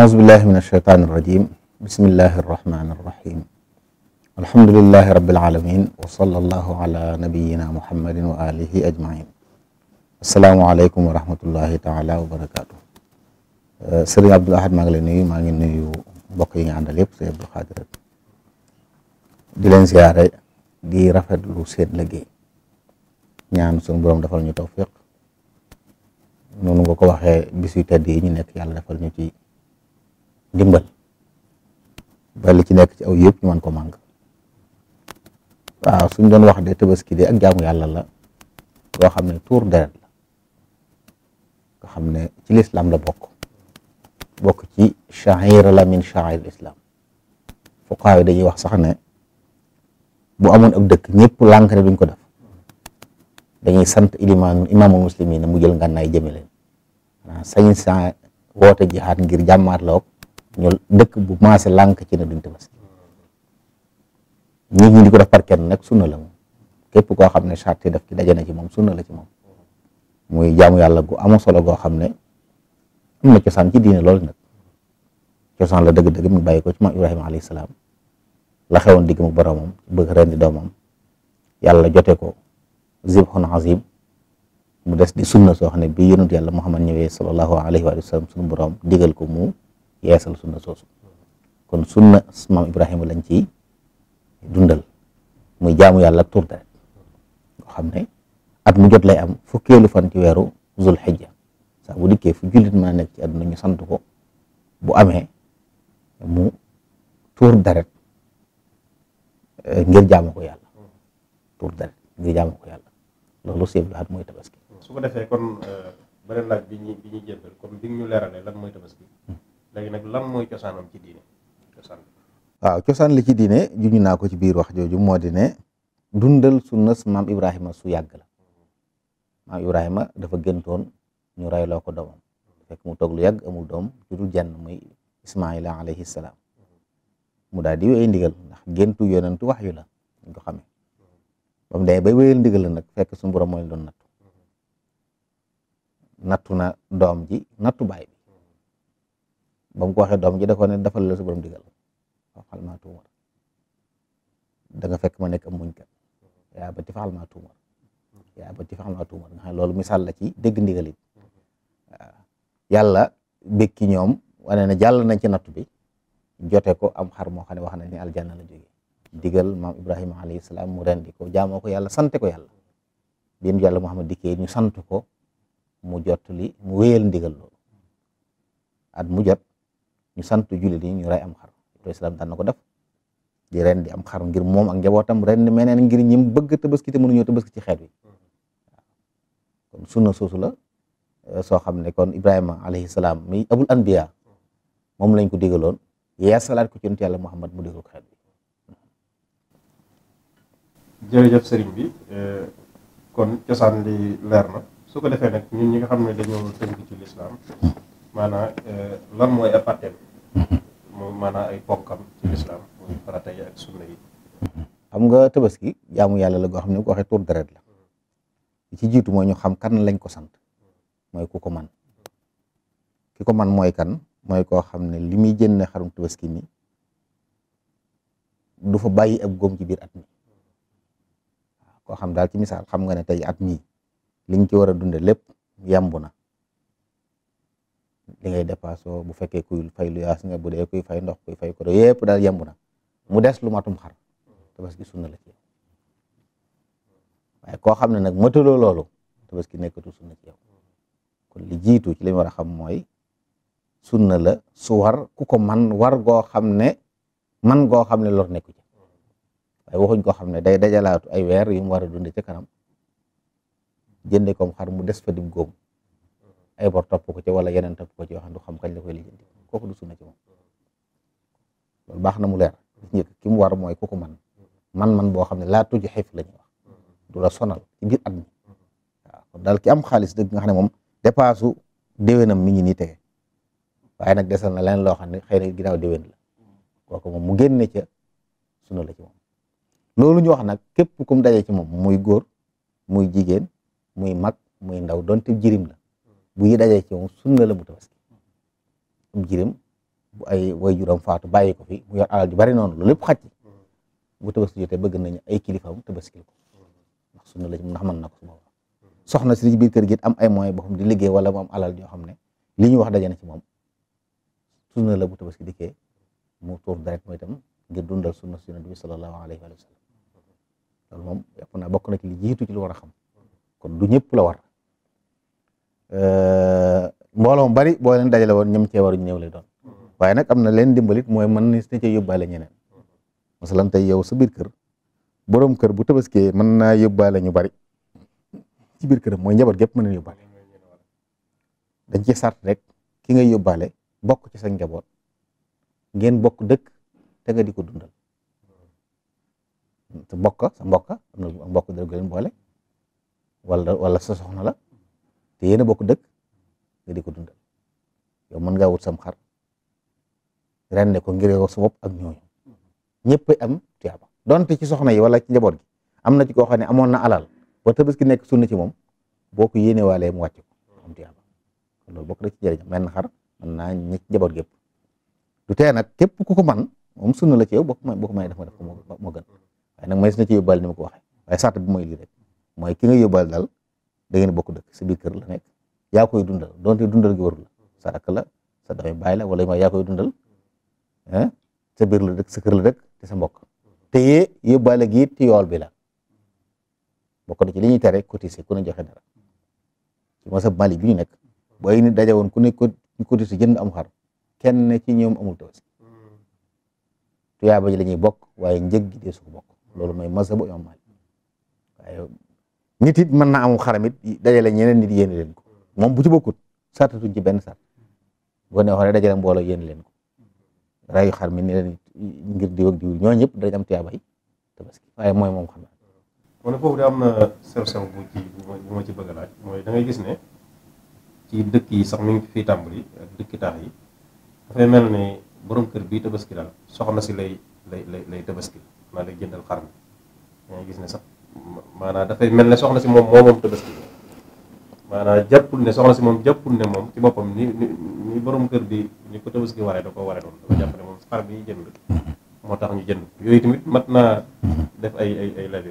أعوذ بالله من الشيطان الرجيم بسم الله الرحمن الرحيم الحمد لله رب العالمين وصلى الله على نبينا محمد وآله أجمعين السلام عليكم ورحمة الله تعالى وبركاته. Sëriñ Abdul Ahad maa ngi lay nuyu, maa ngi nuyu mbokk yi nga àndal yëpp Sëriñ Abdul Xaadir di leen ziyaare di rafetlu seen liggéey ñaan suñu borom defal ñu tawfiq noonu nga ko waxee bis yu tedd yi ñu nekk yàlla defal ñu ci dimbal ba li ci nekk ci aw yëpp ñu mën ko màng. waaw suñ doon wax de tabaski de ak jaamu yàlla la loo xam ne tuur deret la nga xam ne ci lislaam la bokk ci sha'ira la min sha'air islam. fuqahaa yi dañuy wax sax ne bu amoon ak dëkk ñëpp lànk ne duñ ko def dañuy sant imaamul muslimin mu jël ngànnaay jëme leen sañ sa woote jihaad ngir jàmmaarloog ñu dëkk bu maase lànk ci ne duñ tabaski. nit ñi di ko def par kenn nag sunna la moom képp koo xam ne charte daf ci daje na ci moom sunna la ci moom muy jaamu yàlla gu am solo goo xam ne am na cosaan ci diine loolu nag cosaan la dëgg-dëgg mu bàyyi ko ci maam Ibrahima alayhi salaam la xewoon digg mu boromam bëgg rendi doomam yàlla jote ko zibhun azim mu des di sunna soo xam ne bii yonent yàlla Muhammad ñëwee sallallahu alayhi wa sallam sunu borom digal ko mu yeesal sunna soosu kon sunna maam Ibrahima lañ ci dundal muy jaamu yàlla ak tur deret nga xam ne at mu jot lay am fukkeelu fan ci weeru zul xijja saa bu dikkee fu jullit mën a nekk ci àdduna ñu sant ko bu amee mu tuur deret ngir jaamu ko yàlla tuur deret ngir jaamu ko yàlla loolu sëñ bi mooy tabaski. su ko defee kon beneen laaj bi ñuy jébbal comme bi ñu leeralee lan mooy tabaski léegi nag lan mooy cosaanam ci diine cosaan. waaw cosaan li ci diine juñu naa ko ci biir wax jooju moo di ne dundal sunnas maam Ibrahima su yàgg la maam Ibrahima dafa gëntoon ñu reyloo ko doomam fekk mu toog lu yàgg amul doom ju dul jenn muy Ismaila alayhi salaam mu daal di wéy ndigal ndax géntu yonentu wax yu la ñu ko xamee ba mu dee bay wéyal ndigal la nag fekk suñu borom mooy doon nattu na doom ji nattu baay bi ba mu ko waxee doom ji da ko ne defal la su borom digal waxal maa tuumar da nga fekk ma nekk am muñkat yaa ba ti faxal maa tuumar nga xam ne loolu misaal la ci dégg ndigal it waaw yàlla békki ñoom wane ne jàll nañ ci nattu bi jote ko am xar moo xam ne wax nañ ne aljanna la jógee digal maam Ibrahima alayhi salaam mu rendi ko jaamoo ko yàlla sante ko yàlla biin yàlla Muhammad dikkee ñu sant ko mu jot li mu wéyal ndigal loolu at mu jot ñu sant jullit yi ñu rey am xar islam daan na ko def di ren di am xar ngir moom ak njabootam ren di meneen ngir ñim bëgg tabaski te mënuñoo tabaski ci xeet wi kon sunna soosu la soo xam ne kon Ibrahima alayhi salaam mi abul anbiya moom lañ ko digaloon yeesalaat ko ci yonent yàlla Muhammad mu digal ko xeet wi. jërëjëf sëriñ bi kon cosaan li leer na su ko defee nag ñun ñi nga xam ne dañoo tënk ci lislaam maanaam lan mooy ab àtteem moom maanaam ay ponkam ci lislaam muy farata yi ak sunna yi. xam nga tabaski jaamu yàlla la goo xam ne bu ko waxee tur deret la li ci jiitu mooy ñu xam kan lañ ko sant mooy ku ko man ki ko man mooy kan mooy koo xam ne li muy jënne xarum tabaski mi du fa bàyyi ab góom ci biir at mi waaw koo xam daal ci misaal xam nga ne tey at mi liñ ci war a dunde lépp yambu na li ngay dépassé bu fekkee kuy fay lu yaas nga bu dee kuy fay ndox kuy fay ko yëpp daal yemb na mu des lu matum xar tabaski sunna la ci yow waaye koo xam ne nag mataloo loolu tabaski nekkatu sunna ci yow kon li jiitu ci li ñu war a xam mooy sunna la su war ku ko man war goo xam ne lor nekku ci waaye waxuñ koo xam ne day dajalaatu ay weer yu mu war a dunde ci kanam jënde kom xar mu des fa dim góom ay bor topp ko ci wala yeneen topp ko ci yoo xam ne du xam kañ la koy lijjanti kooku du sunna ci moom loolu baax na mu leer njëkk ki mu war mooy ku ko man boo xam ne laa tuji xif la ñuy wax du la sonal ci biir at mi waaw kon daal ki am xaalis dëgg nga xam ne moom dépassu déwénam mi ngi nii tege waaye nag desal na leen loo xam ne xëy na ginnaaw déwén la kooku moom mu génne ca sunna la ci moom loolu ñu wax nag képp kum daje ci moom muy góor muy jigéen muy mag muy ndaw donte jirim la bu yi dajee ci moom sunna la mu tabaski am jirim bu ay waajuram faatu bàyyi ko fi mu yor alal ju bari noonu loolu lépp xaj bu tabaski jotee bëgg nañu ay kilifaam tabaskil ko ndax sunna la ndax mën na ko su boobaa soxna si ci biir kër gi am ay moyens boo xam di liggéey wala mu am alal yoo xam ne li ñu wax daje na ci moom sunna la bu tabaski dikkee mu tuur deret mooy itam ngir dundal sunna si Yonent bi sallallahu alayhi wa sallam loolu moom yàpp naa bokk na ci li jiitu ci lu war a xam kon du ñëpp la war mbooloo mu bari boo leen dajale woon ñoom cee waruñ ñëw lay doon waaye nag am na leen dimbalit mooy mën na cee yóbbaale ñeneen masalan tey yow sa biir kër borom kër bu tabaskee mën naa yóbbaale ñu bari ci biir këram mooy njaboot gépp mën na yóbbaale dañ ci sart rek ki ngay yóbbaale bokk ci sa njaboot ngeen bokk dëkk te nga di ko dundal sa mbokk am na mbokk dëgg leen boole wala sa soxna la te yéen a bokk dëkk nga di ko dundal yow mën ngaa wut sam xar rende ko ngir yow sa bopp ak ñooñu ñëpp am tuyaaba donte ci soxna yi wala ci njaboot gi am na ci koo xam ne amoon na alal ba tabaski nekk sunna ci moom boo ko yéene waalee mu wàcc ko am tuyaaba kon loolu bokk na ci jëriñam menn xar mën naa ñi ci njaboot gépp du tee nag képp ku ko man moom sunna la ci yow boo ko may def nga def ko moo gën waaye nag may na ci yóbbaale ni ma ko waxee waaye sart bi mooy lii rek mooy ki nga yóbbaale daal da ngeen bokk dëkk sa biir kër la nekk yaa koy dundal donte dundal gi warul la sa rakk la sa doomi baay la wala yaa koy dundal sa biir la dëkk sa kër la dëkk te sa mbokk te yee yóbbaale gi it yool bi la bokk na ci li ñuy tere cotiser ku ne joxe dara ci masab Mali bi ñu nekk bu ay nit daje woon ku ne cotiser jënd am xar kenn ci ñoom amul tabaski tuyaaba ji la ñuy bokk waaye njëg gi dee su ko bokk loolu mooy masabu Imam Malik waaye nit it mën naa amul xaram it dajale ñeneen nit yéene leen ko moom bu ci bokkut sartatuñ ci benn sart boo nee waxee dajale mbooloo yéene leen ko rayu xar mi ni leen ngir diw ak diw ñoo ñëpp dañ am tuyaaba yi tabaski waaye mooy moom xam na mu ne foofu de am na sew-sew bu ma ci bëgg a laaj mooy da ngay gis ne ci dëkk yi sax mi ngi fii tàmbali ak dëkki taax yi dafay mel ne borom kër bii tabaski daal soxna si lay tabaski maa lay jëndal xar mi da ngay gis ne sax maanaam dafay mel ne soxna si moom moom tabaski maanaam jàppul ne soxna si moom jàppul ne moom ci boppam ni borom kër bi ni ko tabaski waree da ko waree noonu dafa jàpp ne moom xar bi jënd moo tax ñu jënd yooyu tamit mat naa def ay laaj.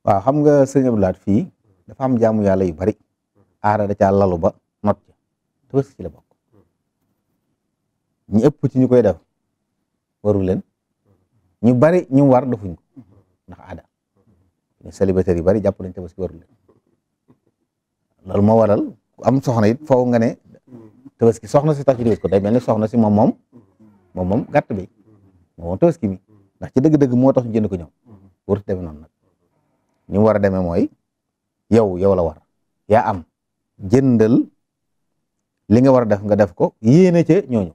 waaw xam nga sëñ Abdou Lahad fii dafa am jaamu yàlla yu bari aada da caa lalu ba not ca tabaski ci la bokk ñu ëpp ci ñu koy def waru leen ñu bari ñu war defuñ ko ndax aada ñu célibataire yu bari jàpp nañ tabaski waru leen loolu moo waral ku am soxna it foofu nga ne tabaski soxna si tax ci tabaski ko day mel ni soxna si moom gàtt bi moom tabaski mi ndax ci dëgg-dëgg moo tax ñu jënd ko ñoom warut demee noonu nag ni mu war a demee mooy yow la war yaa am jëndal li nga war a def nga def ko yéene ca ñooñu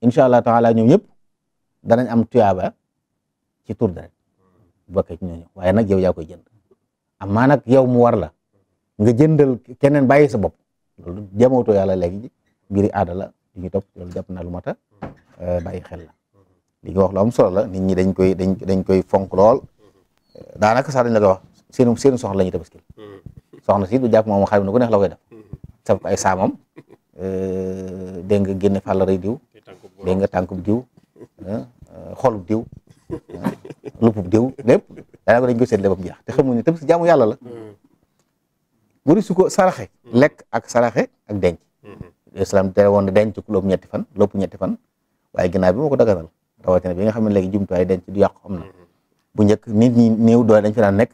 incha allah taala ñoom ñëpp danañ am tuyaaba ci tur deret bokkee ci ñooñu waaye nag yow yaa koy jënd amaa nag yow mu war la nga jëndal keneen bàyyi sa bopp loolu jamootoo yàlla léegi mbiri aada la di ñu topp loolu jàpp na lu mat a bàyyi xel la li nga wax lu am solo la nit ñi dañ koy fonk lool daanaka sax dañ la koy wax seenu soxla la ñuy tabaskil soxna si du jàpp moom xarit na ku neex la koy def sab ko ay saamam dégg nga génne fàllaray diw dégg nga tànkub diw xolub diw lupub diw lépp daanaka dañ koy seetle ba mu jeex te xamuñ ne tabaski jaamu yàlla la wari su ko saraxe lekk ak saraxe ak denc islam tere woon ne denc lopp ñetti fan waaye ginnaaw bi moo ko daganal rawatina bi nga xam ne léegi jumtuwaay denc du yàqu am na bu njëkk nit ñi néew doole dañ fi daan nekk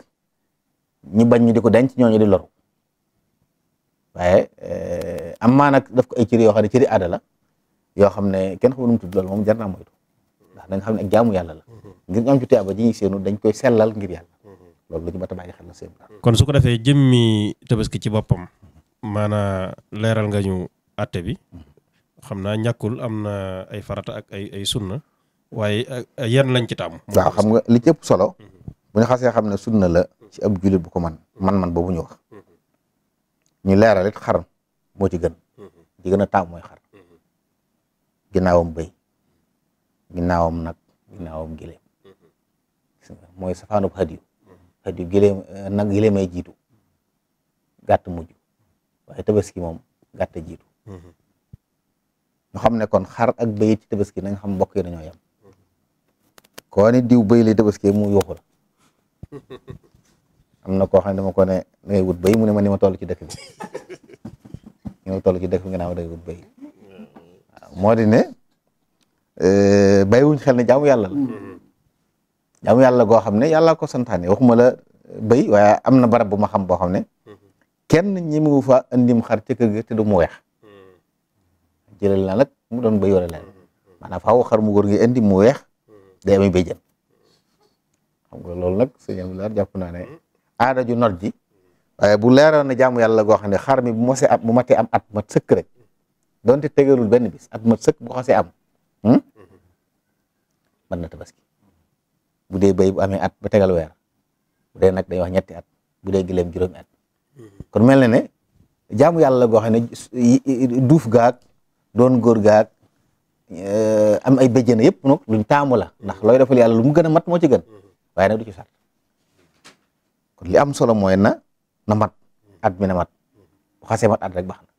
ñu bañ ñu di ko denc ñooñu di loru waaye am maa nag daf ko ay cëri yoo xam ne cëri aada la yoo xam ne kenn xamul nu mu tudd loolu moom jar naa moytu ndax da nga xam ne ak jaamu yàlla la ngir ñu am ci tuyaaba ji ñuy seenu dañ koy sellal ngir yàlla loolu lu ñu mat a bàyyi xel la seen kon su ko defee jëmmi tabaski ci boppam maanaa leeral nga ñu àtte bi xam naa ñàkkul am na ay farata ak ay sunna waaye yan lañ ci taamu. waaw xam nga li ci ëpp solo bu ñu xasee xam ne sunna la ci ab jullit bu ko man boobu ñu wax ñu leeral it xar moo ci gën di gën a taam mooy xar ginnaawam bëy ginnaawam nag ginnaawam gileem mooy safaanub hadiyu gileem nag gileemay jiitu gàtt mujj waaye tabaski moom gàtt jiitu ñu xam ne kon xar ak bëy ci tabaski nañ xam mbokk yi dañoo yem koo ni diw bëy lay tabaski mu yuuxu la am na koo xam ne dama ko ne da ngay wut bëy mu ne ma ni ma toll ci dëkk bi ni ma toll ci dëkk bi nga naa ma da ngay wut bëy waaw moo di ne bàyyiwuñ xel ne jaamu yàlla la jaamu yàlla goo xam ne yàlla ko santaane waxuma la bëy waaye am na barab bu ma xam boo xam ne kenn ñemewu fa andim xar ci kër ga te du mu weex jëlal na nag mu doon bëy wala leen maanaam faaw xar mu góor gi indi mu weex day amee béjjën xam nga loolu nag sëñ Abdoulaye jàpp naa ne aada ju not ji waaye bu leeroon ne jaamu yàlla goo xam ne xar mi bu mosee am bu matee am at mat sëkk rek donte tegalul benn bis at mat sëkk bu xasee am mën na tabaski bu dee béy bu amee at ba tegal weer bu dee nag dañuy wax ñetti at bu dee gileem juróomi at kon mel na ne jaamu yàlla goo xam ne duuf gaag doon góor gaag am ay béjjën yëpp nag luñ taamu la ndax looy defal yàlla lu mu gën a mat moo ci gën waaye nag du ci sart kon li am solo mooy na mat at mi na mat bu xasee mat at rek baax na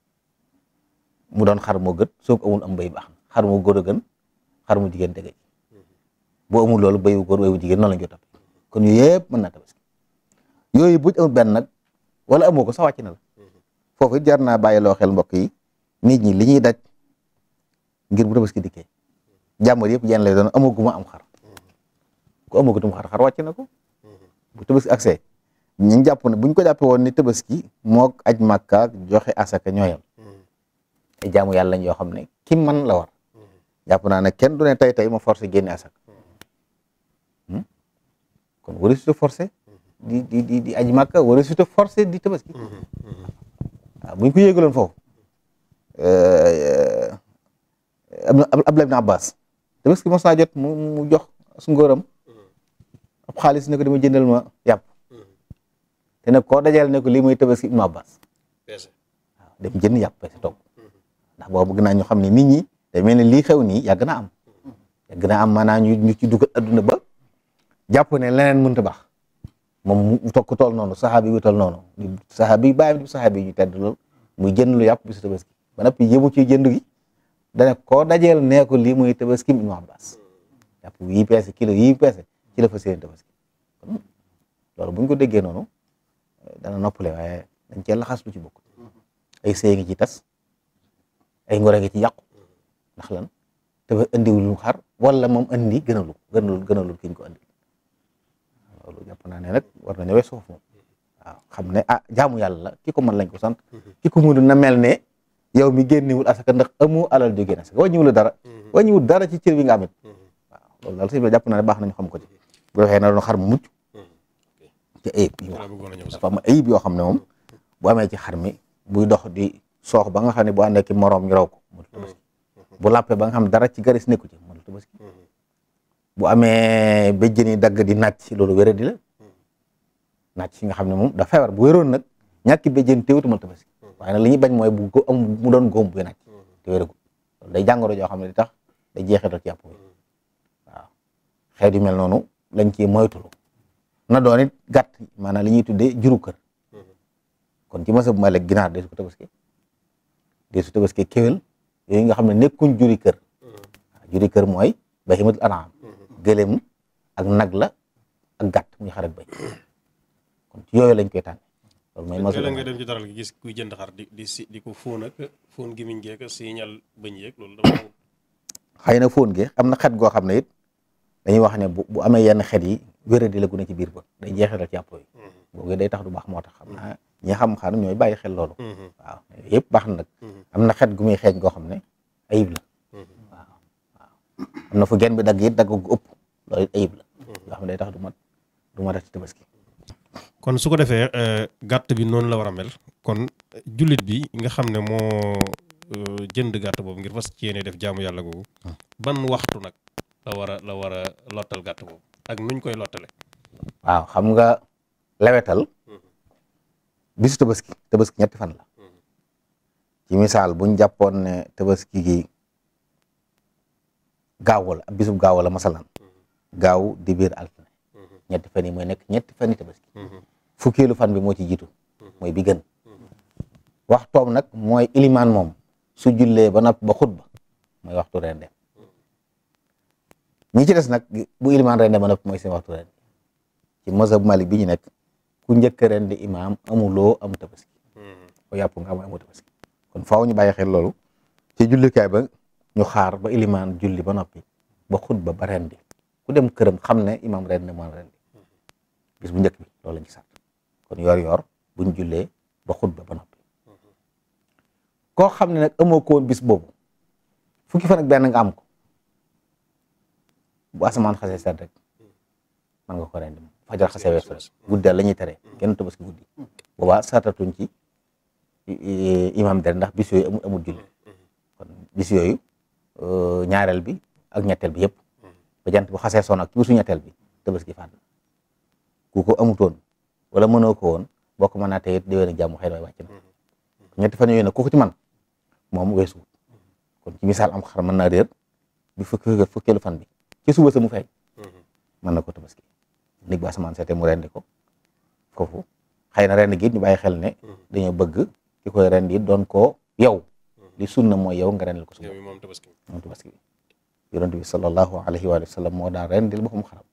mu doon xar moo gën soo ko amul am béy baax na xar mu góor a gën xar mu jigéen tege boo amul loolu béyu góor béyu jigéen noonu lañ ko topp kon yooyu yëpp mën naa tabaski yooyu buñ amul benn nag wala amoo ko sax wàcc na la foofu jar naa bàyyi loo xel mbokk yi nit ñi li ñuy daj ngir bu tabaski dikkee jàmbar yëpp yenn lay doon amaguma am xar ku amagutum xar wàcc na ko bu tabaski accès ñu jàpp ne buñ ko jàppee woon ni tabaski mook aj màkka joxe asaka ñooyam ay jaamu yàlla lañ yoo xam ne ki man la war jàpp naa ne kenn du ne tey ma forcé génne asaka kon wari suta forcé di aj màkka wari suta forcé di tabaski waaw buñ ko yéegaloon foofu am na Abdullah ibn Abbas tabaski mos naa jot mu jox su ngóoram ab xaalis ne ko dama jëndal ma yàpp te nag koo dajal ne ko lii mooy tabaski ibn Abbas waaw dem jënd yàpp peese toog ndax boobu bëgg naa ñu xam ne nit ñi day mel ne lii xew nii yàgg naa am maanaam ñu ci dugal adduna ba jàpp ne leneen mënta baax moom mu tokk tool noonu saxaabi yu toll noonu di saxaabi bàyyi di saxaabi ñu tedd lool muy jënd lu yàpp bisu tabaski ba noppi yëmu ci jënd gi dane koo dajeel nee ko lii muy tabaski ibn Abbas yàpp yii peese kilo yii peese ci la fa seen tabaski kon loolu buñ ko déggee noonu dana noppale waaye dañ cee laxas lu ci bokk ay sëy ngi ci tas ay ngore ngi ci yàqu ndax lan te indiwul lu xar wala moom indi gënalul kiñ ko andi loolu jàpp naa ne nag war nañu weesu foofu moom waaw xam ne jaamu yàlla la ki ko mën lañ ko sant ki ko mënul na mel ne yow mi génnewul asaka ndax amu alal ju génn asaka wàññiwul dara ci cër bi nga amit waaw loolu daal si jàpp naa ne baax nañu xam ko ci bu defee na doon xar mu mucc ci ayib yi dafa am ayib yoo xam ne moom bu amee ci xar mi buy dox di soox ba nga xam ne bu àndee ki moroom ñu raw ko mënul tabaski bu làppee ba nga xam dara ci garis nekku ci mënul tabaski bu amee béjjën yi dagg di nàcc loolu wéradi la nàcc nga xam ne moom da feebar bu wéroon nag ñàkki béjjën teewutu mënul tabaski waaye nag li ñuy bañ mooy bu ko am mu doon góom buy nàcc te wéragul loolu day jàngoro joo xam ne di tax day jeexital ci yàpp wi waaw xeet yu mel noonu lañ ci moytulu na doon it gàtt maanaam li ñuy tuddee juru kër kon ci masa bu ma lekk ginaar deesu ko tabaski deesu tabaski kéwél yooyu nga xam ne nekkuñ juri kër juri kër mooy bahimatul an'am gëléem ak nag la ak gàtt muy xar ak bay kon ci yooyu lañ koy tànn loolu mooy masa nga dem ci daral gi gis kuy jënd xar di ko fóon ak fóon gimiñ geek siñal bëñ yeeg loolu dafa xëy na fóon gi am na xet goo xam ne it dañuy wax ne bu amee yenn xet yi wéradi la gu ne ci biir ba day jeexital ci yàpp yi boobu day tax du baax moo tax xam naa ñi xam xar ñooy bàyyi xel loolu waaw yëpp baax na nag am na xet gu muy xeeñ goo xam ne ayib la waaw am na fu genn bi dagg it dagg gu ëpp loolu it ayib la yoo xam ne day tax du mat ci tabaski kon su ko defee gàtt bi noonu la war a mel kon jullit bi nga xam ne moo jënd gàtt boobu ngir fas ci yéene def jaamu yàlla googu ban waxtu nag la war a lottal gàtt boobu ak nuñ koy lottale waaw xam nga lewetal bisu tabaski ñetti fan la ci misaal buñ jàppoon ne tabaski gi gaaw la ab bisub gaaw la masalan gaaw di biir altine ñetti fan yi mooy nekk ñetti fan yi tabaski fukkeelu fan bi moo ci jiitu mooy bi gën waxtoom nag mooy ilimaan moom su jullee ba noppi ba xutba mooy waxtu rende ñi ci des nag bu ilimaan rende ba noppi mooy seen waxtu rende ci mazhab Malik bi ñu nekk ku njëkk rende imaam amuloo am tabaski ko yàpp nga amu tabaski kon faaw ñu bàyyi xel loolu ci jullikaay ba ñu xaar ba ilimaan julli ba noppi ba xutba ba rendi ku dem këram xam ne imaam rende moo rendi bis bu njëkk bi loolu lañ ci sart kon yor buñ jullee ba xutba ba noppi koo xam ne nag amoo ko woon bis boobu fukki fan ak benn nga am ko bu asamaan xasee set rek mën nga ko rendi fajar xasee weesu rek guddal la ñuy tere kenn tabaski guddi boobaa sartatuñ ci imaam der ndax bis yooyu amul julli kon bis yooyu ñaareel bi ak ñetteel bi yëpp ba jant bu xasee soon ak ci bisu ñetteel bi tabaski faat na ku ko amutoon wala mënoo ko woon boo ko mën naa tey it déwén ak jàmm xëy na wàcc na ñetti fan yooyu nag ku ko ci man moom weesu kon ci misaal am xar mën naa réer bi fukkeelu fan bi ci suba sa mu feeñ mën na ko tabaski nit bu asamaan seete mu rendi ko foofu xëy na rendi gi ñu bàyyi xel ne dañoo bëgg ki koy rendi doon ko yow li sunna mooy yow nga rendil ko suba moom tabaski bi yonent bi sallallahu alayhi wa sallam moo daan rendil boppam xaram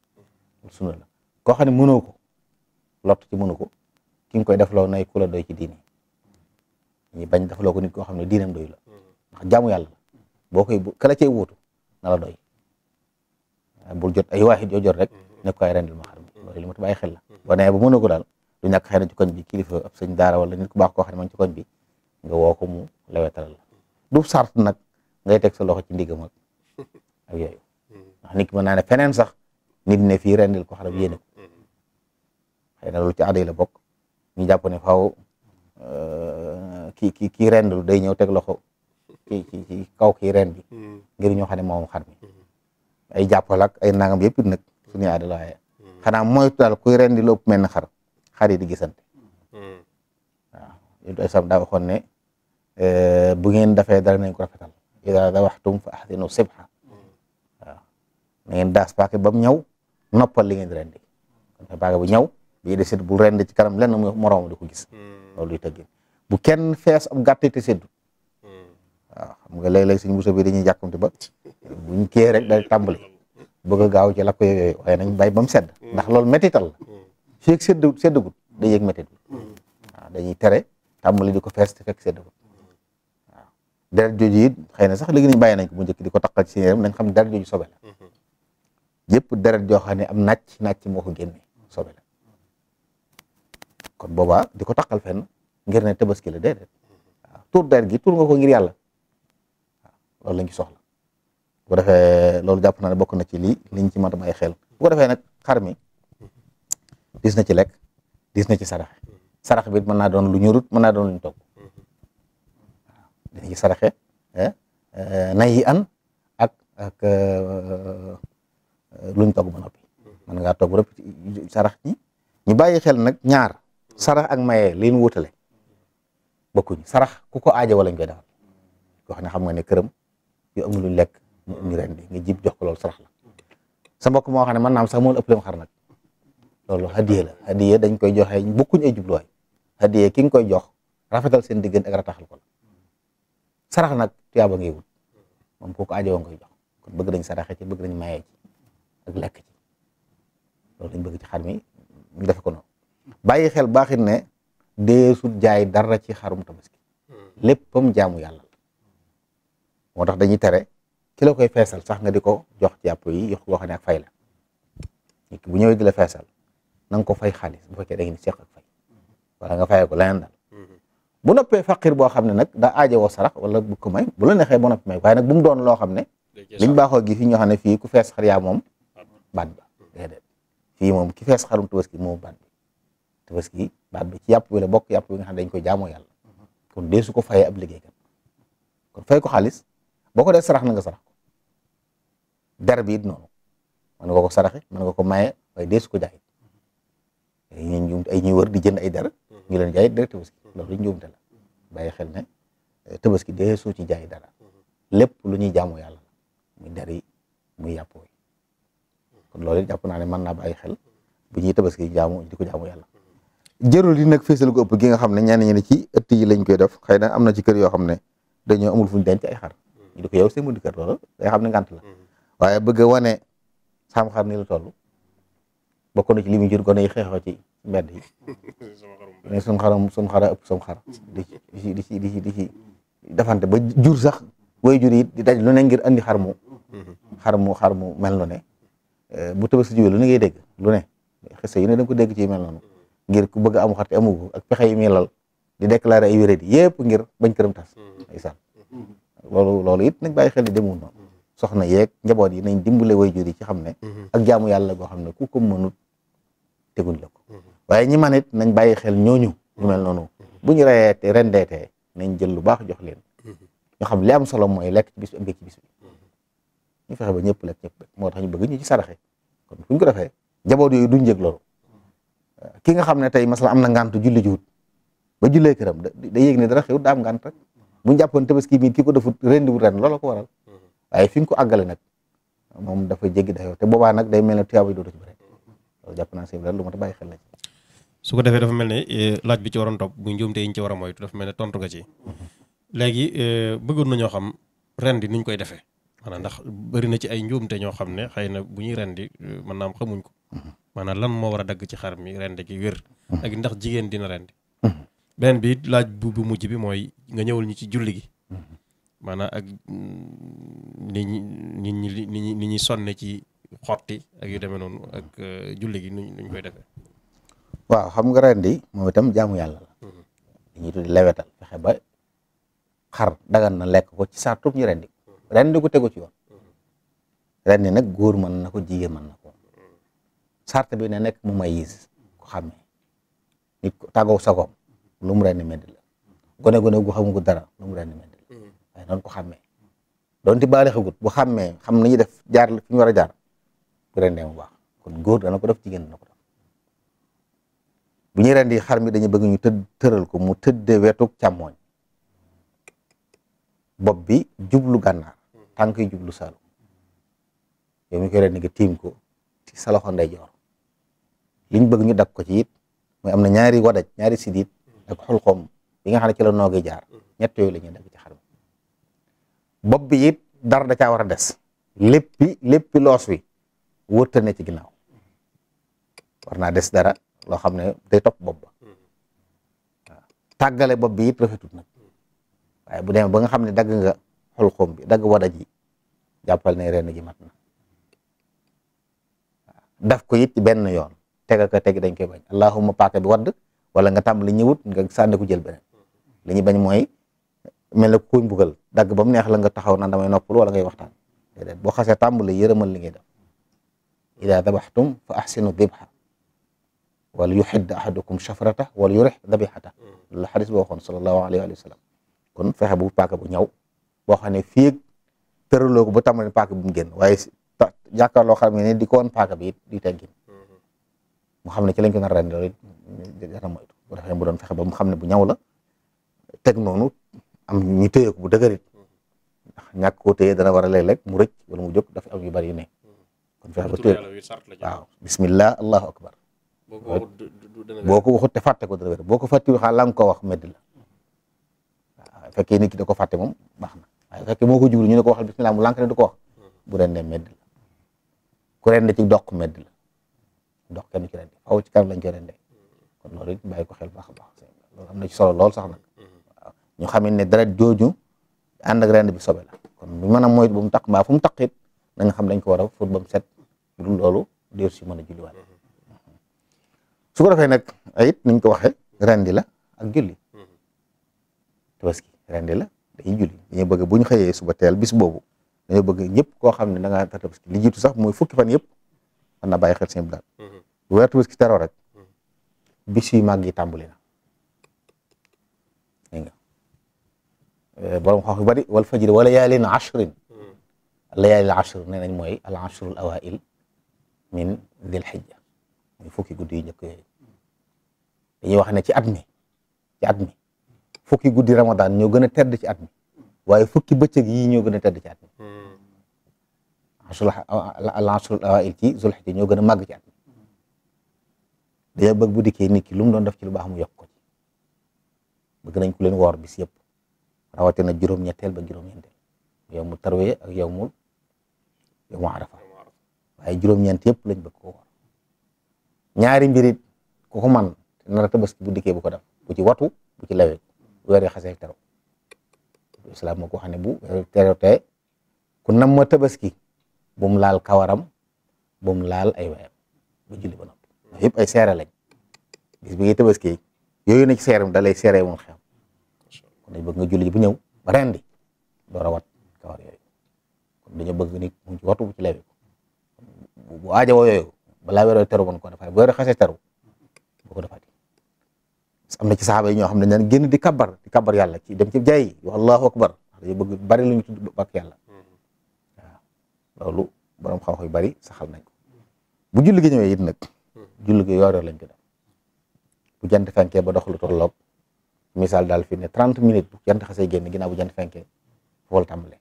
sunna la koo xam ne mënoo ko lott ci mënu ko ki nga koy defloo nay ku la doy ci diini ñi bañ defloo ko nit koo xam ne diinam doy la ndax jaamu yàlla boo koy kala cay wuutu na la doy bul jot ay waaxit yoo jot rek ne ko ay rendil ma xar mi loolu li ma ta bàyyi xel la boo nee ba mënoo ko daal du ñàkk xëy na ci koñ bi kilifa ab sëñ daara wala nit ku baax koo xam ne man ci koñ bi nga woo ko mu lewetal la du sart nag ngay teg sa loxo ci ndigam ak yooyu ndax nit ki mën naa ne feneen sax nit ne fii rendil ko xaram yéene ko xëy na loolu ci aada yi la bokk ñu jàpp ne faaw kii rendul day ñëw teg loxo ci kaw kii ren bi ngir ñoo xam ne moom xar mi ay jàppal ak ay nangam yëpp nag suñuy aada la waaye xanaa moytu daal kuy rendi lu ëpp mel ne xar yi di gisante waaw yéen ay sam daa waxoon ne bu ngeen dafee dara nañ ko rafetal ida dawaxtum fa ahsinu sibha waaw na ngeen daas paake ba mu ñëw noppal li ngeen di rendi kon paake bu ñëw bii de sédd bu rendi ci kanam lenn moroom di ko gis loolu luy tëggin bu kenn fees ab gàtte te séddu waaw xam nga léeg-léeg suñu muso bi dañuy jàkkamte ba buñ kii rek day tàmbali bëgg a gaaw ci lakk yooyu waaye nañ bàyyi ba mu sedd ndax loolu métital la fii ak seddagut day yëg métit bi waaw dañuy tere tàmbali di ko fees te fekk seddagut waaw deret jooju it xëy na sax léegi nañ bàyyi nañ ko bu njëkk di ko taqal ci yaram nañ xam deret jooju sobe la yëpp deret joo xam ne am nàcc moo ko génne sobe la kon boobaa di ko taqal fenn ngir ne tabaski la déedéet waaw tur deret gi tur nga ko ngir yàlla waaw loolu lañ ci soxla bu ko defee loolu jàpp naa ne bokk na ci liñ ci mën a bàyyi xel bu ko defee nag xar mi dis na ci lekk dis na ci saraxe sarax bi mën naa doon lu ñurut mën naa doon lu ñu togg waaw dina ci saraxe nay yi an ak luñ togg ba noppi mën ngaa togg rek sarax ñi ñu bàyyi xel nag ñaar sarax ak maye leen wutale bokkuñ sarax ku ko aajo wala ñu koy defal koo xam ne xam nga ne këram yu amul luñ lekk ñu rendi nga jib jox ko loolu sarax la sa mbokk moo xam ne mën naa am sax moo ëpp leen xar nag loolu hadiye la hadiye dañ koy joxe bokkuñ ay jubluwaay hadiye ki nga koy jox rafetal seen diggante ak rataxal ko la sarax nag tuyaaba ngay wut moom kooku aajo nga koy jox kon bëgg nañ saraxe ci bëgg nañ maye ci ak lekk ci loolu lañ bëgg ci xar mi ñu defe ko noonu bàyyi xel baaxit ne deesut jaay dara ci xarum tabaski léppam jaamu yàlla la moo tax dañuy tere ki la koy feesal sax nga di ko jox ci yàpp yi yox loo xam ne ak fay la nit ki bu ñëwee di la feesal na nga ko fay xaalis bu fekkee da ngeen seq ak fay wala nga fayee ko leneen daal bu noppee faqir boo xam ne nag daa aajowoo sarax wala bu ko may bu la neexee ba noppi may waaye nag bu mu doon loo xam ne liñ baaxoo gi fi ñoo xam ne fii ku fees xar yaa moom baat ba déedéet fii moom ki fees xarum tabaski moom baat bi tabaski baat bi ci yàpp bi la bokk yàpp bi nga xam ne dañ koy jaamoo yàlla kon dee su ko fayee ab liggéeykat kon fay ko xaalis boo ko dee sarax na nga sarax ko der bi it noonu mën nga ko saraxe mën nga ko maye waaye dee su ko jaay ay ñuy wër di jënd ay der ñu leen jaay der tabaski loolu njuumte la bàyyi xel ne tabaski dee su ci jaay dara lépp lu ñuy jaamoo yàlla muy der yi muy yàpp yi kon loolu it jàpp naa ne mën naa bàyyi xel bu ñuy tabaski jaamu di ko jaamu yàlla jërul yi nag feesal ko ëpp gi nga xam ne ñenn ñi ne ci ëtt yi lañ koy def xëy na am na ci kër yoo xam ne dañoo amul fuñ denc ay xar ñu di ko yow seen buntu kër loolu day xam ne ngànt la waaye bëgg a wane sam xar ni la toll bokk na ci li muy jur gone yi xeexoo ci mbedd yi ne suñ xara ëpp sam xar di ci defante ba jur sax way jur yi di daj lu ne ngir andi xar mu mel no ne bu Tabaski jiwee lu ne ngay dégg lu ne xese yu ne da nga ko dégg ci mel noonu ngir ku bëgg amu xar te amu ko ak pexe yi muy lal di déclarer ay wéré di yëpp ngir bañ këram tas ndeysaan loolu it nañ bàyyi xel ni demul noonu soxna yeeg njaboot yi nañ dimbale way jur yi ci xam ne ak jaamu yàlla goo xam ne ku ko mënut teguñ la ko waaye ñi man it nañ bàyyi xel ñooñu ñu mel noonu bu ñu reyeete rendeetee nañ jël lu baax jox leen ñu xam li am solo mooy lekk ci bis bi ak bëgg ci bis bi ñu fexe ba ñëpp lekk ñëpp moo tax ñu bëgg ñu ci saraxe kon fu ñu ko defee njaboot yooyu duñ jëg loolu ki nga xam ne tey masala am na ngànt julli jiwut ba jullee këram da yéeg ne dara xew daa am ngànt rek bu ñu jàppoon Tabaski mi ki ko defut rendiwut ren loolu ko waral waaye fi nga ko àggale nag moom dafa jéggi dayoo te boobaa nag day mel ne tuyaaba yi dootu ci bëri loolu jàpp naa si lu ma ta bàyyi xel la ci su ko defee dafa mel ne laaj bi ci waroon topp bu njuumte yi ñu ci war a moytu dafa mel ne tontu nga ci léegi bëggoon nañoo xam rendi nuñ koy defee maanaam ndax bëri na ci ay njuumte ñoo xam ne xëy na bu ñuy rendi mën naa am xamuñ ko maanaam lan moo war a dagg ci xar mi rendi gi wér ak ndax jigéen dina rendi beneen bi laaj bu mujj bi mooy nga ñëwal ñu ci julli gi maanaam ak nit ñi sonne ci xotti ak yu demee noonu ak julli gi nuñ koy defee waaw xam nga rendi moom itam jaamu yàlla la dañuy tuddi lewetal fexe ba xar dagan na lekk ko ci sartub ñu rendi ko tegu ci yoon rendi nag góor mën na ko jigéen mën na ko sart bi ne nekk mu mayis ko xàmmee nit ko tàggoo sagoom lu mu rendi medd la gone gu xamu ko dara lu mu rendi medd la waaye noonu ko xàmmee doonte baale xagut bu xàmmee xam nañu def jaar fi ñu war a jaar bu rendee mu baax kon góor dana ko def jigéen dana ko def bu ñuy rendi xar mi dañu bëgg ñu tëral ko mu tëdde wetuk càmmooñ bopp bi jublu gànnaar tànk yi jublu saalum yow mi koy rendi nga tiim ko ci sa loxo ndeyjoor liñ bëgg ñu dag ko ci it mooy am na ñaari wadaj ñaari sidit ak xulxoom bi nga xam ne ci la noogee jaar ñett yooyu la ñuy dagg ci xar mi bopp bi it dara da caa war a des léppi loos wi wërta ne ci ginnaaw war naa des dara loo xam ne day topp bopp ba waaw tàggale bopp bi it rafetut nag waaye bu demee ba nga xam ne dagg nga xulxoom bi dagg wadaj yi jàppal ne ren gi mat na daf ko it ci benn yoon tega ko teg dañ koy bañ allahumma paaka bi wadd wala nga tàmbali ñëwut nga sànni ko jël beneen li ñuy bañ mooy mel na kuñ bugal dagg ba mu neex la nga taxaw naan damay noppalu wala ngay waxtaan déedéet boo xasee tàmbali yërëmal li ngay def ida dabaxtum fa ahsinu dibha wala yuxidd ahadukum shafrata wala yurix dabixata la xadis boo waxoon sallallahu alayhi wa sallam kon fexe bu paaka bu ñaw boo xam ne fii ak tëraloo ko ba tàmbali paaka bu mu génn waaye jàkkaarloo xam ne di ko woon paaka bi it di teggin mu xam ne ci lañ ko nar a rendi loolu dara moytu bu defee bu doon fexe ba mu xam ne bu ñaw la teg noonu am ñu téye ko bu dëgërit ndax ñàkk koo téye dana war a léeg-léeg mu rëcc wala mu jóg dafa am yu bari yu ne kon fexe ba téye waaw bismillah allahu akbar boo ko waxut te fàtte ko dana wér boo ko fàttiwu xaa la nga ko wax medd la waaw fekkee nit ki da ko fàtte moom baax na waaye fekkee moo ko jublu ñu ne ko waxal bismillah mu lànk ne du ko wax bu rendee medd la ku rende ci doq medd la doq kenn ci rende faw ci kanam lañ koy rendee kon loolu it bàyyi ko xel baax a baax loolu am na ci solo lool sax nag waaw ñu xam ne deret jooju ànd ak rend bi sobe la kon bu mën a moytu ba mu taq mbaa fu mu taqit na nga xam dañ ko war a fóot ba mu set bu dul loolu déer si mën a julliwaat su ko defee nag ayit niñ ko waxee rendi la ak julli tabaski rendi la dañuy julli dañuy bëgg bu ñu xëyee suba teel bis boobu dañoo bëgg ñëpp koo xam ne da ngaa tabaski li jiitu sax mooy fukki fan yëpp mën na bàyyi xel seen bilaat bu weer tabaski teroo rek bis yu màgg yi tàmbali na dégg nga borom xam yu bari wal fajri wa layaalin ashrin layaalin ashr nee nañ mooy al ashrul awail min dil xijja muy fukki guddi yu njëkk yooyu dañuy wax ne ci at mi fukki guddi ramadan ñoo gën a tedd ci at mi waaye fukki bëccëg yii ñoo gën a tedd ci at mi al ashrul awail ci zul xijja ñoo gën a màgg ci at mi dañoo bëgg bu dikkee nit ki lu mu doon def ci lu baax mu yokk ko ci bëgg nañ ku leen woor bis yëpp rawatina juróom-ñetteel ba juróom-ñeenteel yow mu tarwiya ak yow mu arafa waaye juróom-ñeent yëpp lañ bëgg ko woor ñaari mbirit ku ko man nar a tabaski bu dikkee bu ko def bu ci watu bu ci lewee weer yi xasee teru islam moo ko wax ne bu teru te ku nam ma tabaski bu mu laal kawaram bu mu laal ay wayam ba julli ba noppi yëpp ay seere lañ bis bi ngay tabaski yooyu na ci seeram da lay seere moom xam kon dañ bëgg nga julli bu ñëw ba rendi door a wat kawar yooyu kon dañoo bëgg nit mu ci watu bu ci lewee bu aajowoo yooyu balaa weer teru mën ko defaat bu weer xasee teru bu ko defaat am na ci saxaaba yi ñoo xam ne dañ génn di kabar yàlla ci dem ci jaay wax allahu akbar dañu bëgg bari lu ñu tudd bàkk yàlla waaw loolu borom xam-xam yu bari saxal nañ ko bu julli gi ñëwee it nag julli gi yor lañ ko def bu jant fenkee ba dox lu tolloog misaal daal fi ne 30 minutes bu jant xasee génn ginnaaw bu jant fenkee foofu la tàmbalee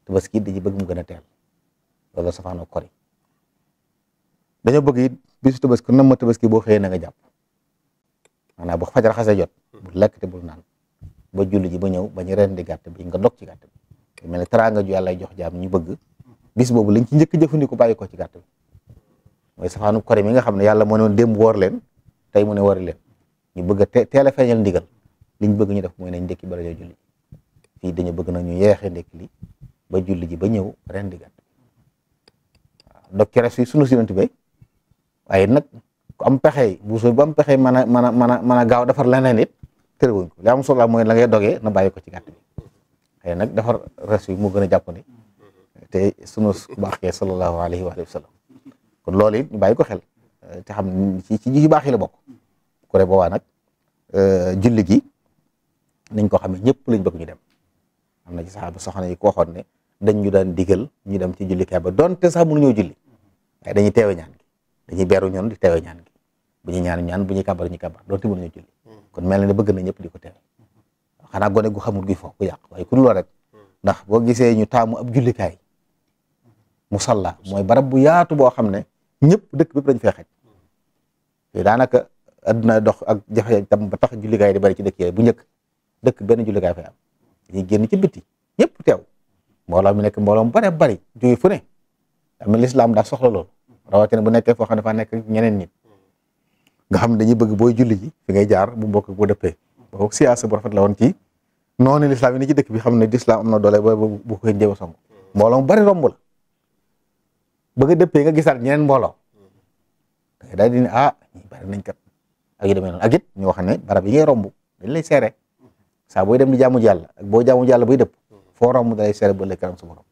tabaski dañuy bëgg mu gën a teel loolu safaanoo kori dañoo bëgg it bisu tabaski nam ma tabaski boo xëyee na nga jàpp maanaam bu fajar xasee jot bu lekk te bul naan ba julli ji ba ñëw ba ñu rendi gàtt bi nga dog ci gàtt bi mel ne teraanga ju yàlla jox jaam ñu bëgg bis boobu lañ ci njëkk jëfandiku bàyyi ko ci gàtt bi mooy safaanu kori mi nga xam ne yàlla moo ne woon démb woor leen tey mu ne wari leen ñu bëgg a teel a feeñal ndigal liñ bëgg ñu def mooy nañ ndekki bala ñoo julli fii dañu bëgg na ñu yeexee ndekki li ba julli ji ba ñëw rendi gàtt waaw dog ci res yi sunu sinanti bay waaye nag ku am pexe bu soo ba am pexe mën a gaaw defar leneen it tërëwuñ ko li am solo mooy la ngay dogee na bàyyi ko ci gàtt bi xëy nag defar res yi moo gën a jàppandi te sunu baax kee sallallahu alayhi wa sallam kon loolu it ñu bàyyi ko xel te xam ci ji baax yi la bokk ko re boobaa nag julli gi nañ ko xam ne ñëpp lañ bëgg ñu dem am na ci saxaaba soxna yi ko waxoon ne dañ ñu daan digal ñu dem ci jullikaay ba donte sax mënuñoo julli waaye dañuy teewe ñaan gi dañuy beeru ñoon di teewe ñaan gi bu ñuy ñaan bu ñuy kabar ñu kabar donte mënuñoo julli kon mel na ne bëgg na ñëpp di ko teewe xanaa gone gu xamul gi foofu ku yàq waaye ku dul rek ndax boo gisee ñu taamu ab jullikaay musalla mooy barab bu yaatu boo xam ne ñëpp dëkk bépp dañ fay xaj te daanaka adduna dox ak jafe tam ba tax jullikaay di bari ci dëkk yooyu bu njëkk dëkk benn jullikaay fay am dañuy génn ci bitti ñëpp teew mbooloo mi nekk mbooloo mu bari jóge fu ne am lislaam daa soxla loolu rawatina bu nekkee foo xam ne dafa nekk ñeneen nit nga xam ne dañuy bëgg booy julli ji fi ngay jaar bu mbokk bu dëppee boobu siyaasa bu rafet la woon ci noonu lislaam yi ni ci dëkk bi xam ne lislaam am na doole booy bu koy njëw song mbooloo mu bari romb la bëgg a dëppee nga gisaat ñeneen mbooloo daal di ne ñi bari nañ kat ak yu demee noonu ak it ñu wax ne barab yi ngay romb dañ lay seere saa booy dem di jaamu Yàlla ak boo jaamu Yàlla buy dëpp foo romb da lay seere ba lay karam sa borom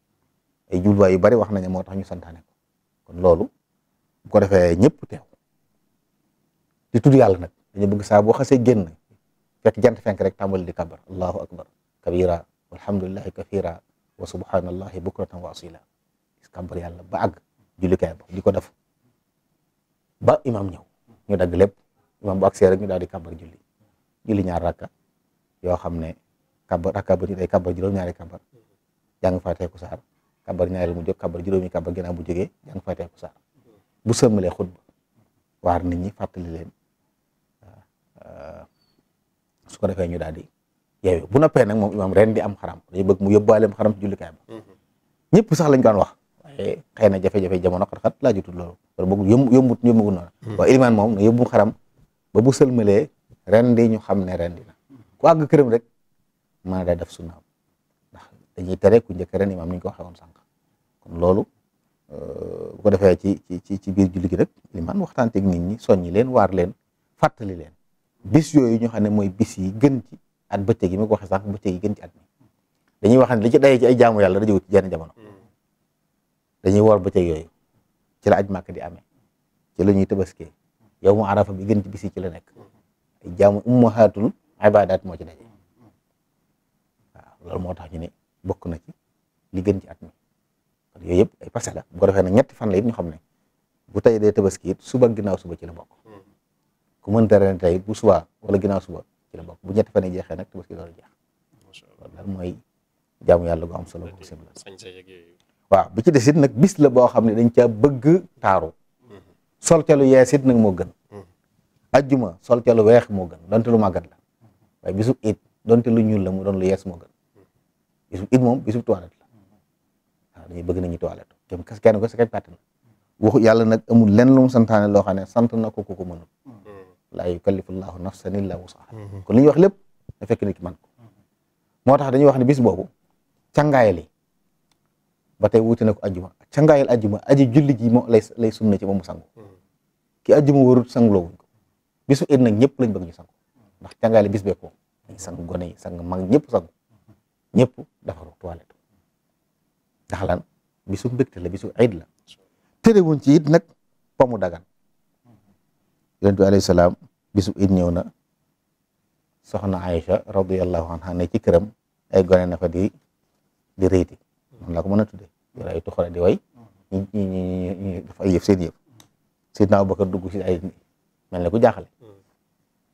ay jubluwaay yu bari wax nañu moo tax ñu santaane ko kon loolu bu ko defee ñëpp teew di tudd yàlla nag dañu bëgg saa boo xasee génn fekk jant fenk rek tàmbali di kabar allahu akbar kabira walhamdulillahi kathira wa subhanallahi bukratan wa asila kabar yàlla ba àgg jullikaay ba di ko def ba imam ñëw ñu dagg lépp imam bu agsee rek ñu daal di kabar julli ñaar rakka yoo xam ne kabar rakka ba ñu day kabar juróom-ñaari kabar jàng faatee ku saar kabar ñaareel mu jóg kabar juróomi kabar ginnaaw bu jógee jàng faatee ku saar bu sëmmalee xutba waar nit ñi fàttali leen su ko defee ñu daal di yeewu bu noppee nag moom imam ren di am xaram dañu bëgg mu yóbbaaleem xaram ci jullikaay ba ñëpp sax lañ ko daan wax waaye xëy na jafe-jafe jamono xat-xat laa jutul loolu wala boog yombut noonu waaye ilimaan moom na yóbbu xaram ba bu sëlmalee ren di ñu xam ne ren di na ku àgg këram rek mën a day def sunnaam ndax dañuy tere ku njëkk ren imam ni ñu ko waxee woon sànq kon loolu bu ko defee ci biir julli gi rek limaan waxtaan ak nit ñi soññi leen waar leen fàttali leen bis yooyu ñu xam ne mooy bis yi gën ci at bëccëg yi mi ko waxee sànq bëccëg yi gën ci at mi dañuy wax ne li ci dayee ci ay jaamu yàlla da jëwut ci jenn jamono dañuy woor bëccëg yooyu ci la aj màkk di amee ci la ñuy tabaskee yow mu arafa bi gën ci bis yi ci la nekk ay jaamu ummahatul ibadat moo ci daje waaw loolu moo tax ñu ne bokk na ci li gën ci at mi kon yooyu yëpp ay passé la bu ko defee nag ñetti fan la it ñu xam ne bu tey dee tabaski it suba ginnaaw suba ci la bokk ku mënta ren tey bu suba wala ginnaaw suba ci la bokk bu ñetti fan yi jeexee nag tabaski doon jeex loolu daal mooy jaamu yàlla gu am solo bu sim la waaw bi ci des it nag bis la boo xam ne dañ caa bëgg taaru sol ca lu yees it nag moo gën ajjuma sol ca lu weex moo gën donte lu màggat la waaye bisub it donte lu ñuul la mu doon lu yees moo gën bisub it moom bisub tuwaret la waaw dañuy bëgg nañu toilette kenn ko sa kem kàttan waxu yàlla nag amul lenn lu mu santaane loo xam ne sant na ko ku ko mënul laa yukallifullahu nafsan illa wusaha kon li ñuy wax lépp da fekk nit ki man ko moo tax dañuy wax ne bis boobu càngaayal yi ba tey wuute na ko ajjuma càngaayal ajjuma aji julli ji moo lay sunna ci moom mu sangu ki ajjuma warut sanguloo wuñ ko bisu it nag ñëpp lañ bëgg ñu sangu ndax càngaayal bis bee ko dañ sang gone yi sang mag ñëpp sangu ñëpp defaru toilette ndax lan bisu mbégte la bisu iid la terewuñ ci it nag pomu dagan yonent bi alayhi salaam bisu it ñëw na soxna Aïcha radiyallahu anha ne ci këram ay gone na fa di réyti man laa ko mën a tudde yor ay tuxale di way ñi dafa ay yëf seen yëf Seydina Abubakar dugg si ay mel ne ku jaaxale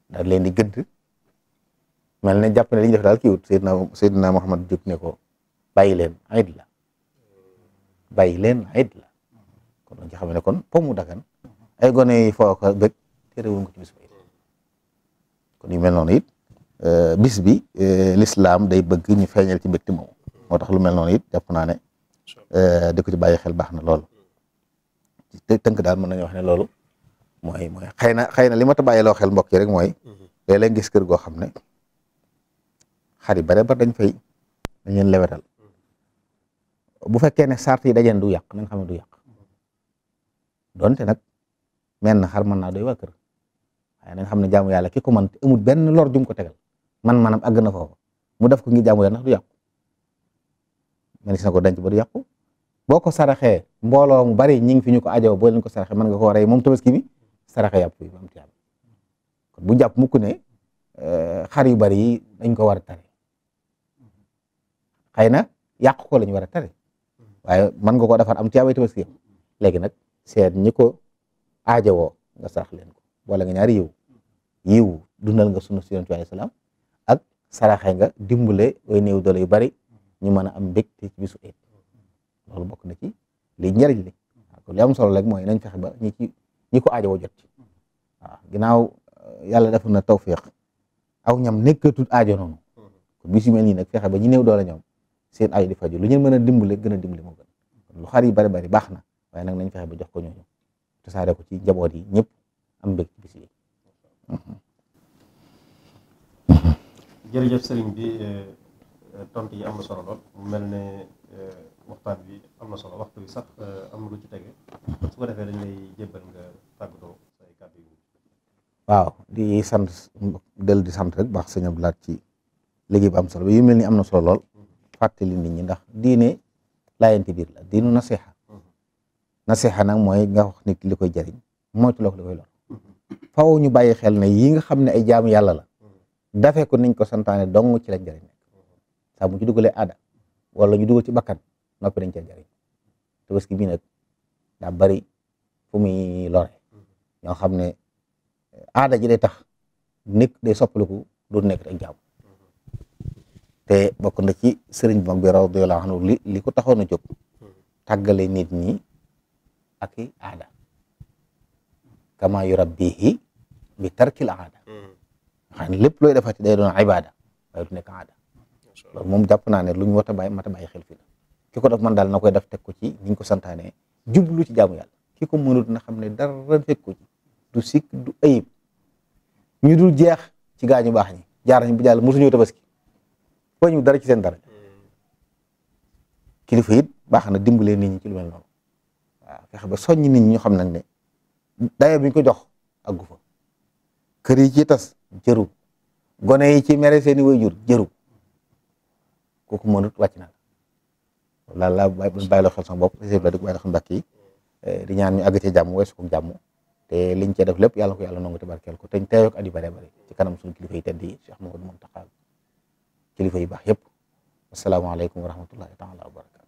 daal leen di gëdd mel ne jàpp ne li ñu def daal kiiwut Seydina Muhammad jóg ne ko bàyyi leen iid la bàyyi leen iid la kon dañ ci xam ne kon pomu dagan ay gone yi foo ko bëgg terewuñ ko ci bis bi kon yu mel noonu it bis bi l'islam day bëgg ñu feeñal ci mbégte moom moo tax lu mel noonu it jàpp naa ne di ko ci bàyyi xel baax na lool te tënk daal mën nañu wax ne loolu mooy xëy na li ma ta bàyyiloo xel mbokk yi rek mooy léeg-léeg gis kër goo xam ne xar yi bare dañ leen lewetal bu fekkee ne sart yi dajeen du yàq nañ xam ne du yàq donte nag menn xar mën naa doy waa kër waaye nañ xam ne jaamu yàlla ki ko man te amul benn lor jum ko tegal manam àgg na foofu mu def ko ngi jaamu yàlla ndax du yàqu man gis na ko denc ba du yàqu boo ko saraxee mbooloo mu bari ñi ngi fi ñu ko ajoo boo leen ko saraxee mën nga koo rey moom tabaski bi saraxee yàpp yi am tiyaaba kon bu jàpp mukk ne xar yu bari yi dañ ko war a tare xëy na yàq ko lañu war a tare waaye mën nga koo defar am tiyaaba tabaski yam léegi nag seet ñi ko aajowoo nga sarax leen ko wala nga ñaari yiw dundal nga sunna si Yonent bi alayhi salaam ak saraxe nga dimbale way néew doole yu bari ñu mën a am mbégte ci bisu eet loolu bokk na ci li njëriñ li waaw li am solo rek mooy nañ fexe ba ñi ko aajowoo jot ci waaw ginnaaw yàlla def na tawfiq aw ñam nekkatul aajo noonu kon bisu mel nii nag fexe ba ñi néew doole ñoom seen aajo di faju lu ñu mën a dimbale gën a dimbale moo gën lu xar yi bari baax na waaye nag nañ fexe ba jox ko ñooñu tasaare ko ci njaboot yi ñëpp am mbég ci bis yi. jërëjëf sëriñ bi tontu yi am na solo lool mu mel ne waxtaan bi am na solo waxtu bi sax am na lu ci tege su ko defee dañ lay jébbal nga tàggatoo say kàddu yi. waaw di sant di sant rek baax sëñ Abdou Lahad ci liggéey bu am solo bi yu mel ni am na solo lool fàttali nit ñi ndax diine laayante biir la diinu nasiha nag mooy nga wax nit li koy jariñ moytu loo ko li koy lor faaw ñu bàyyi xel ne yi nga xam ne ay jaamu yàlla la dafee ko niñ ko santaane dong ci lañ jariñ nekk saa bu ñu dugalee aada wala ñu dugal ci bakkan noppi dañ cee jariñ tabaski bii nag daa bari fu muy lore ñoo xam ne aada ji day tax nekk day soppaliku du nekk ak jaam te bokk na ci sëriñ bi mag bi radiyallahu anhu li ko taxoon a jóg tàggale nit ñi ak i aada kama yurabbihi bi tarkil aada xam ne lépp looy defati day doon ibada waaye du nekk aada loolu moom jàpp naa ne lu ñu war a bàyyi mat a bàyyi xel fi la ki ko def man daal na koy def teg ko ci niñ ko santaane jublu ci jaamu yàlla ki ko mënut na xam ne dara fekk ko ci du sikk du ayib ñu dul jeex ci gaañu baax ñi jaar nañ bu jàll mosuñu tabaski foo ñu dara ci seen dara kilifa it baax na dimbalee nit ñi ci lu mel noonu waaw fexe ba soññ nit ñi ñu xam nag ne dayo bi ñu ko jox aggu fa kër yi ci tas jëru gone yi ci mere seeni waajur jëru kooku mënut wàcc na la la bàyyi loo xel sama bopp la di ko bàyyi loo xel mbàkk yi di ñaan ñu àgg ci jàmm weesu ko jàmm te liñ cee def lépp yàlla ko yàlla nangu te barkeel ko te ñu teew ak at yu bare bare ci kanam suñu kilifa yi tedd yi Cheikh Mouhamadou Mountakha kilifa yi baax yëpp asalaamaaleykum wa rahmatullahi taala wa barakatu